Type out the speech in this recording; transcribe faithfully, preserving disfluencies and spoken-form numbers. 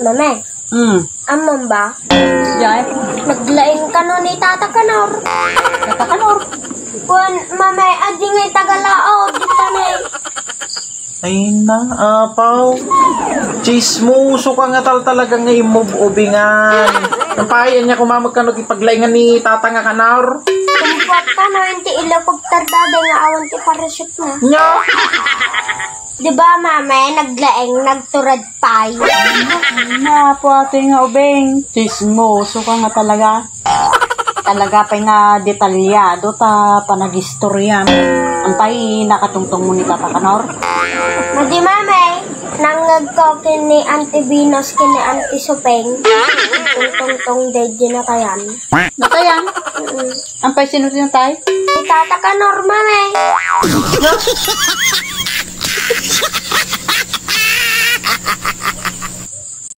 Mame, Hmm. Ammom ba? Jay? Naglaing kano ni Tata Kanor. Tata Kanor? Wen, Mame, adi nga itagalaod, di pa na. Ay na, apaw. Chismoso ka nga tal talaga nga imub-ubingan. Ang pahiyan niya kumamag kano ti paglaingan ni Tata nga Kanor. Kumpuat kano, inti ilakog tardada nga awan ti parachute na. Nya? Di ba, Mame, naglaing, nagturad pay? Napuati nga ubing. Chismoso ka nga talaga. Talaga pay nga detalyado ta panagistoriam. Ampay nakatungtong mo ni Tata Kanor? Madi, Mame, nangngegko ken ni Auntie Venus ken ni Auntie Supeng. Tungtungtong daydi natayan. Natayan? Mm-mm. Ampay sino ti natay? Ni Tata Kanor, Mame.